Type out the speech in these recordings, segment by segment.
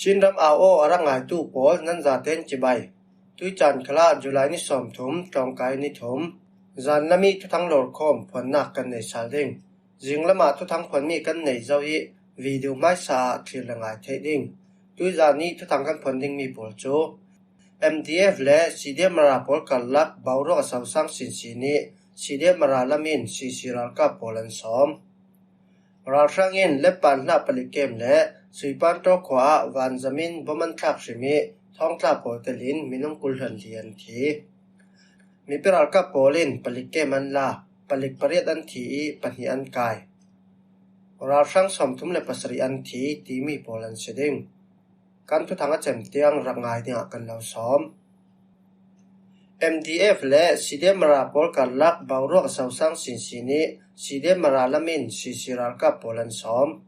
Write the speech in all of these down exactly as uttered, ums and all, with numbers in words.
Chin ram au aw a ra ngaitu pawl nan zaten cibai. Tuicaan khalah July ni sawmthum, ṭawngkai ni thum. Zan lam i thuthang lawrkhawm phuannak kan nei sal ding. Zinglamah thuthang phuanmi kan nei zo i video hmaisa ah thlir le ngai theih ding. Tuizan i thuthang kan phuan dingmi pawl cu M D F le C D M Mara pawl karlak boruak a sosang sinsin i C D M Mara lam in C C ralkap pawl an sawm. Ralhrang in Lepan hla palik kem le Suipantaw khua ah vanzam in bom an thlak hrim i thawngtla pawl telin minung kul hlan li an thi. Mipi ralkap pawl in palik kem an la, palik pariat an thi i pahnih an kai. Ralhrang sawmthum le pasarih an thi timi pawl an si ding. Kan thuthang a cem tiang rak ngai dingah kan lo sawm. M D F le C D M Mara pawl karlak boruak a sosang sinsin i C D M Mara lam in C C ralkap pawl an sawm.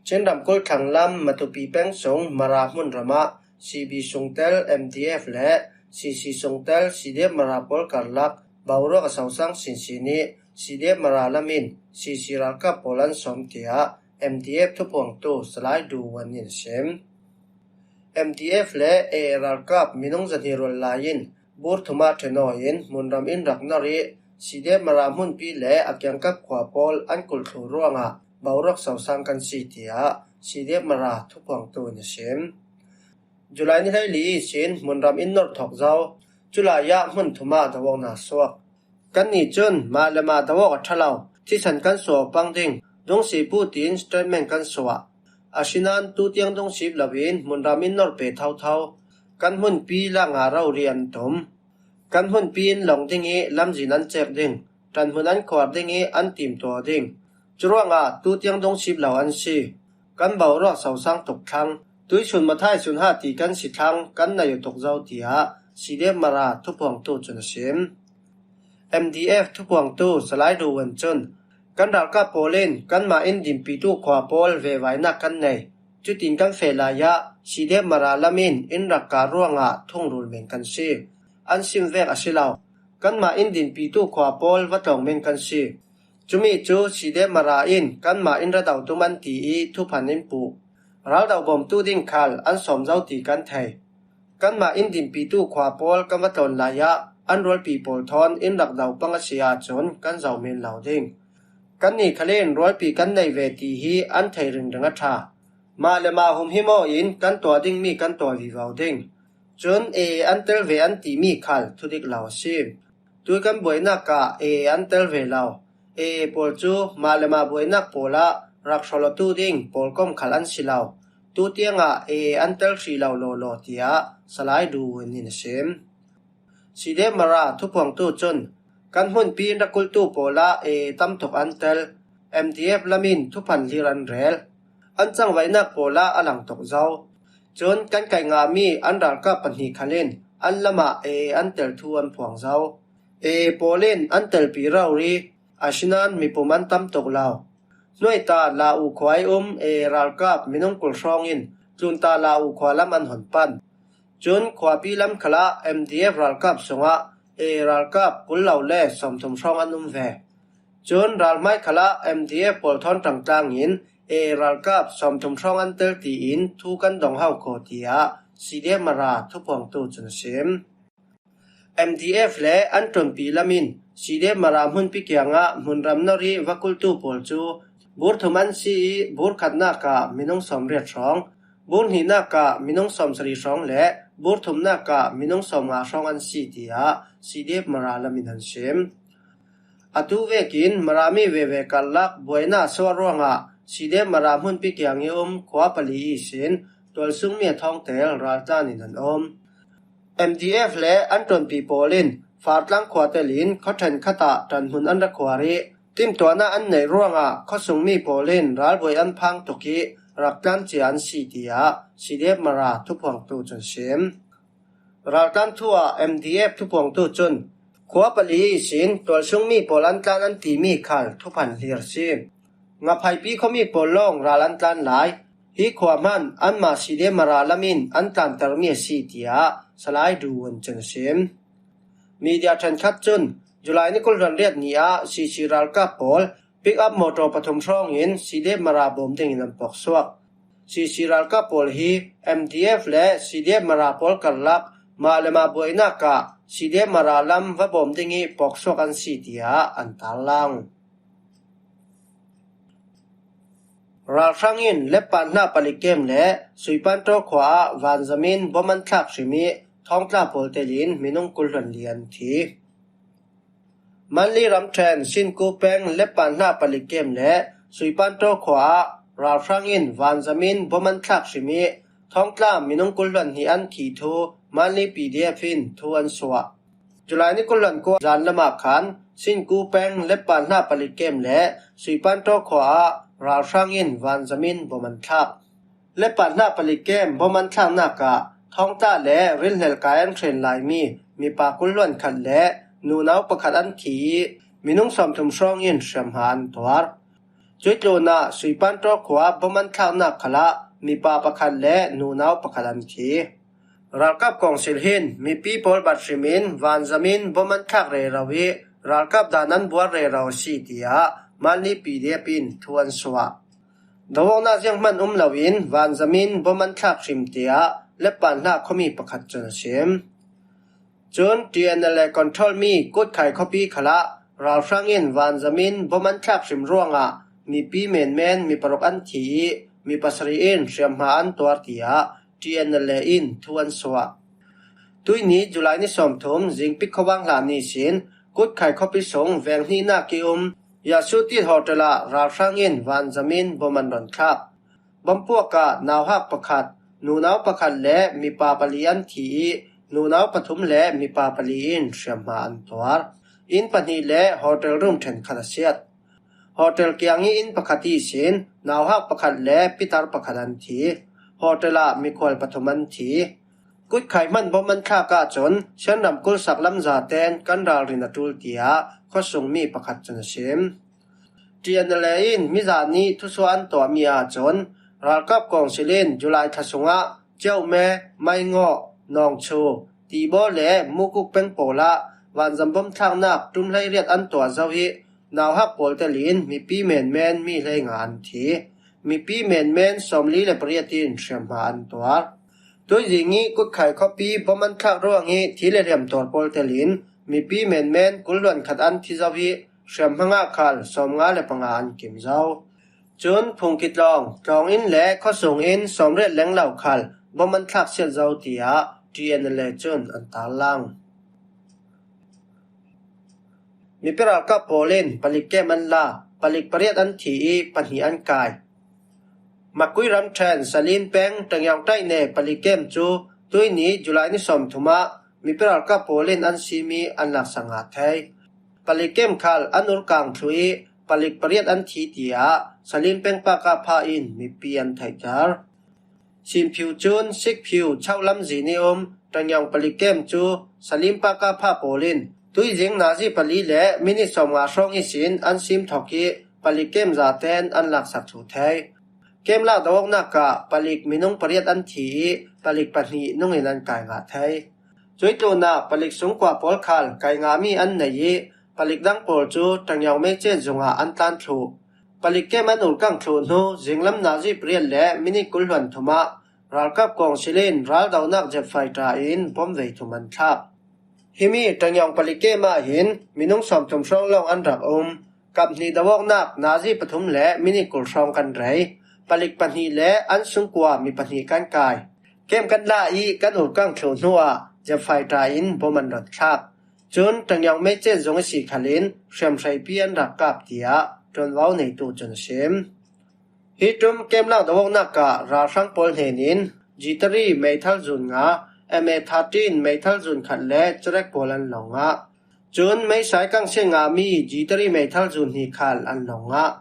Chin ramkulh thlang lam Matupi peng sung Mara hmun ram ah C B sungtel M D F le C C sungtel C D M Mara pawl karlak boruak a sosang sinsin i C D M Mara lam in C C ralkap pawl an sawm, tiah M D F thuphuangtu Salai Du Wan in a sim. M D F le A A ralkap minung zahnih rual lai in bur thum ah ṭhen aw in hmunram in rak nor i C D M Mara hmunpi le a kiangkap khua pawl an kulh thlu ruangah boruak sosang kan si, tiah C D M Mara thuphuangtu in a sim. July ni hleili ihsin hmunram in nor thawk zo. Culai ah hmun thum ah do awkna suak. Kannih cun mah le mah do awk a ṭha lo. Thisen kan suah pang ding. Dungsip uh tiin statement kan suah. Asinain tutiang dungsip loin hmunram in nor pe thotho. Kan hmunpi la nga rori an tum. Kan hmunpi in lawng ding i lamzin an cek ding. Ṭanhmun an khuar ding i an timtuah ding. Curuangah tutiang dungsip lo an si. Kan boruak sosang tuk thlang. Tuisun mathai sun ha ti kan si thlang kan nei uh tuk zo, tiah C D M Mara thuphuangtu cun a sim. M D F thuphuangtu Salai Du Wan cun kan ralkap pawl in kanmah in dinpitu khua pawl vevainak kan nei. Cutin kan feh lai ah C D M Mara lam in in rak kar ruangah thungrul men kan si. An sim vek a si lo. Kanmah in dinpitu khua pawl va tlawng men kan si. Cumi cu C D M Mara in kanmah in ra do tum an ti i thuphan in puh. Ral do bawmtu ding khal an sawm zo ti kan thei. Kanmah in dinpitu khua pawl kan va tlawn lai ah an rualpi pawl thawn in rak do pang a si ahcun kan zoh men lo ding. Kannih khal in rualpi kan nei ve ti hi an thei ringring a ṭha. Mah le mah humhim aw in kan tuah dingmi kan tuah vivo ding. Cun A A an tel ve an timi khal thudik lo a si. Tui kan buainak ah A A an tel ve lo. A A pawl cu mah le mah buainak pawl ah rak hrawlawtu ding pawlkom khal an si lo. Tutiangah A A an tel hrih lo lawlaw, tiah Salai Du Wan in a sim. C D M Mara thuphuangtu cun kan hmunpi in rak kulhtu pawl ah A A tam tuk an tel. M D F lam in thuphan hlir an rel. An cangvaihnak pawl ah a lang tuk zo. Cun kan kaih ngahmi an ralkap pahnih khal in an lam ah A A an tel thu an phuang zo. A A pawl in an telpi rori, asinain mipum an tam tuk lo. Hnuaita Lau khua i um A A ralkap minung kul hrawng in tlunta Lau khua lam an hon pan. Cun khuapi lam khalah M D F ralkap sungah A A ralkap kul lo le sawmthum hrawng an um ve. Cun ralhmai khalah M D F pawl thawn ṭangtlang in A A ralkap sawmthum hrawng an tel tiin thu kan dong hau kho, tiah C D M Mara thuphuangtu cun a sim. M D F le an ṭuanpi lam in C D M Mara hmunpi kiangah hmunram nor i va kulhtu pawl cu bur thum an si i bur khatnak ah minung sawmriat hrawng, bur hnihnak ah minung sawmsarih hrawng le bur thumnak ah minung sawmnga hrawng an si, tiah C D F Mara lam in an sim. Atu vekin Marami veve karlak buaina suah ruangah C D F Mara hmunpi kiang i um khua pali ihsin tualsungmi a thawngtel raltlan in an um. M D F le an ṭuanpi pawl in Fartlang khua telin khuaṭhen khat ah ṭanhmun an ra khuar i timtuahnak an neih ruangah khuasungmi pawl in ralbuai an phang tuk i rak tlan cia an si, tiah C D F Mara thuphuangtu cun sim. Raltlan thu ah M D F thuphuangtu cun khua pali ihsin tualsungmi pawl an tlan an timi khal thuphan hlir a si. Ngaphaipi khuami pawl lawng ral an tlan lai. Hi khua hmanh anmah C D F Mara lam in an tlantermi a si, tiah Salai Du Wan cun a sim. Media ṭhenkhat cun July ni kul hluan riat ni ah C C ralkap pawl pick up motor pathum hrawngin C D F Mara bawm dingin an pawksuak. C C ralkap pawl hi M D F le C D F Mara pawl karlak mah le mah buainak ah C D F Mara lam va bawm ding i pawksuak an si, tiah an tarlang. Ralhrang in Leppan Hna palik kem le Suipantaw khua ah vanzam in bom an thlak hrim i thawngtla pawl telin minung kul hluan li an thi. Manli ramṭhen Sinku peng Leppan Hna palik kem le Suipantaw khua ah ralhrang in vanzam in bom an thlak hrim i thawngtla minung kul hluan hnih an thi thu Manli P D F in thu an suah. July ni kul hluan kua zan lamah khan Sinku peng Leppan Hna palik kem le Suipantaw khua ah ralhrang in vanzam in bom an thlak. Leppan Hna palik kem bom an thlaknak ah thawngtla le rilhnelh kai an hren laimi mipa kul hluan khat le nunau pakhat an thi i minung sawmthum hrawng in hriamhma an tuar. Cuih tlunah Suipantaw khua bom an thlaknak khalah mipa pakhat le nunau pakhat an thi. Ralkap kawngsil hin mipi pawl bat hrim in vanzam in bom an thlak rero i ralkap dan an buar rero a si, tiah Manli P D F in thu an suah. Dawawknak zianghman um loin vanzam in bom an thlak hrim, tiah Leppan Hna khuami pakhat cun a sim. Cun T N L A control mi Kutkhai khuapi khalah ralhrang in vanzam in bom an thlak hrim ruangah mipi menmen mi paruk an thi i mi pasarih in hriamhma an tuar, tiah T N L A in thu an suah. Tuihni July ni sawmthum zingpik khuavang hlan ihsin Kutkhai khuapi sung veng hnihnak i um Yasutit hotel ah ralhrang in vanzam in bom an run thlak. Bom puak ah nauhak pakhat, nunau pakhat le mipa pali an thi i nunau pathum le mipa pali in hriamhma an tuar. Inn pahnih le hotel room ṭhenkhat a siat. Hotel kiang i inn pakhat ihsin nauhak pakhat le pitar pakhat an thi. Hotel ah mikhual pathum an thi. Kutkhai hman bom an thlak ahcun Shan ramkulh sak lam zaten kan ralrin a ṭul, tiah khuasungmi pakhat cun a sim. T N L A in mizan nih thusuah an tuahmi ahcun ralkap kawngsil in July thla sungah Ciaume, Maingawh, Nawngchu, Tibaw le Mukuk peng pawl ah vanzam bom thlaknak ṭum hleiriat an tuah zo i nauhak pawl telin mipi menmen mi hleinga an thi. Mipi menmen sawmli le pariat in hriamhma an tuar. Tuizing i Kutkhai khuapi bom an thlak ruang i thi le hliam tuar pawl telin mipi menmen kul hluan khat an thi zo i hriamhma ngah khal sawmnga le panga an kim zo. Cun Phungki tlawng, tlawng inn le khuasung inn sawmriat lenglo khal bom an thlak siat zo, tiah T N L A cun an tarlang. Mipi ralkap pawl in palik kem an la, palik pariat an thi i pahnih an kai. Makui ramṭhen Salin peng Tangyawng Taine palik kem cu tuihni July ni sawmthum ah mipi ralkap pawl in an sim i an laksak ngah thei. Palik kem khal an urkang thluh i palik pariat an thi, tiah Salin peng pakah phah in mipi an theihter. Sinphiu cun Sikphiu chauh lamzin i um Tangyawng palik kem cu Salim pakah phah pawl in tuizing nazi pali le minit sawmnga hrawng ihsin an sim thawk i palik kem zaten an laksak thluh thei. Kem lak dawawknak ah palik minung pariat an thi i palik pahnih nungin an kai ngah thei. Cuih tlunah palik sungkua pawl khal kai ngahmi an nei i palik dang pawl cu Tangyawng meicet zungah an tlan thluh. Palik kem an urkang thluh hnu zinglam nazi pariat le minit kul hluan thum ah ralkap kawngsil in raldohnak jet fighter in bom vei thum an thlak. Himi Tangyawng palik kem ah hin minung sawmthum hrawng lawng an rak um. Kap hnih dawawknak nazi pathum le minit kul hrawng kan rei. Palik pahnih le an sungkua mi pahnih kan kai. Kem kan la i kan urkang thluh hnuah jet fighter in bom an run thlak. Cun Tangyawng meicet zung a si khalin hriamhreipi an rak kap, tiah ṭuanvo neitu cun a sim. Hi ṭum kem lak dawawknak ah ralhrang pawl hnen in G three meithal zun nga, M A thirteen meithal zun khat le cerek pawl an lo ngah. Cun meisai kangsiat ngahmi G three meithal zun hnih khal an lo ngah.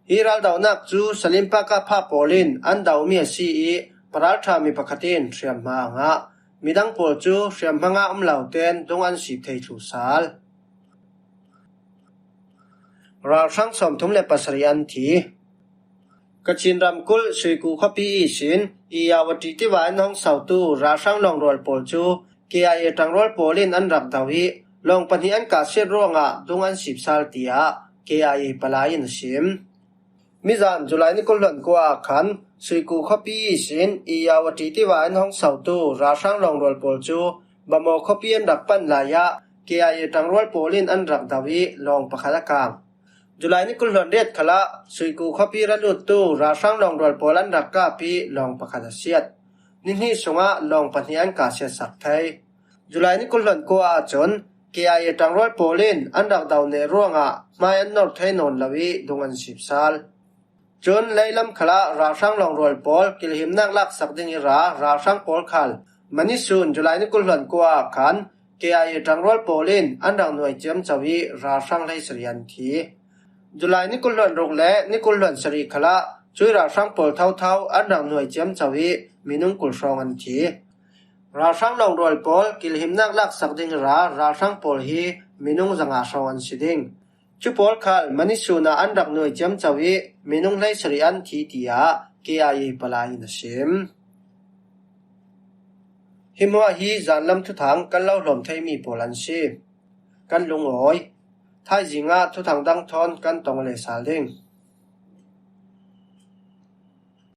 Hi raldohnak cu Salim pakah phah pawl in an domi a si i paralṭha mi pakhat in hriamhma a ngah. Midang pawl cu hriamhma ngah um lo tein dung an sip thei thlu sal. Ralhrang sawmthum le pasarih an thi. Kachin ramkulh Suiku khuapi ihsin Iyawati tiva an hong sautu ralhrang lawngrual pawl cu K I A ṭangrual pawl in an rak do i lawng pahnih an kahsiat ruangah dung an sip sal, tiah K I A palai in a sim. Mizan July ni kul hluan kua ah khan Suiku khuapi ihsin Irrawaddy tiva in hong sautu ralhrang lawngrual pawl cu Bamaw khuapi an rak pan lai ah K I A ṭangrual pawl in an rak do ih lawng pakhat a kang. July ni kul hluan riat khalah Suiku khuapi ra luttu ralhrang lawngrual pawl an rak kap ih lawng pakhat a siat. Ni hnih sungah lawng pahnih an kah siatsak thei. July ni kul hluan kua ahcun K I A ṭangrual pawl in an rak do neh ruangah hmai an norh thei nawn lo ih dung an sip sal. Cun leilam khalah ralhrang lawngrual pawl kilhimnak laksak ding ih ra ralhrang pawl khal mani sun July ni kul hluan kua ah khan K I A ṭangrual pawl in an rak nuai ciamco ih ralhrang hleisarih an thi. July ni kul hluan ruk le ni kul hluan sarih khalah cuih ralhrang pawl thotho an rak nuai ciamco ih minung kul hrawng an thi. Ralhrang lawngrual pawl kilhimnak laksak ding ih ra ralhrang pawl hi minung zanga hrawng an si ding. Cu pawl khal mani sun ah an rak nuai ciamco ih minung hleisarih an thi, tiah K I A palai in a sim. Hi hmuah hi zanlam thuthang kan lo hlawm theimi pawl an si. Kan lungawi. Thaizing ah thuthang dang thawn kan tong le sal ding.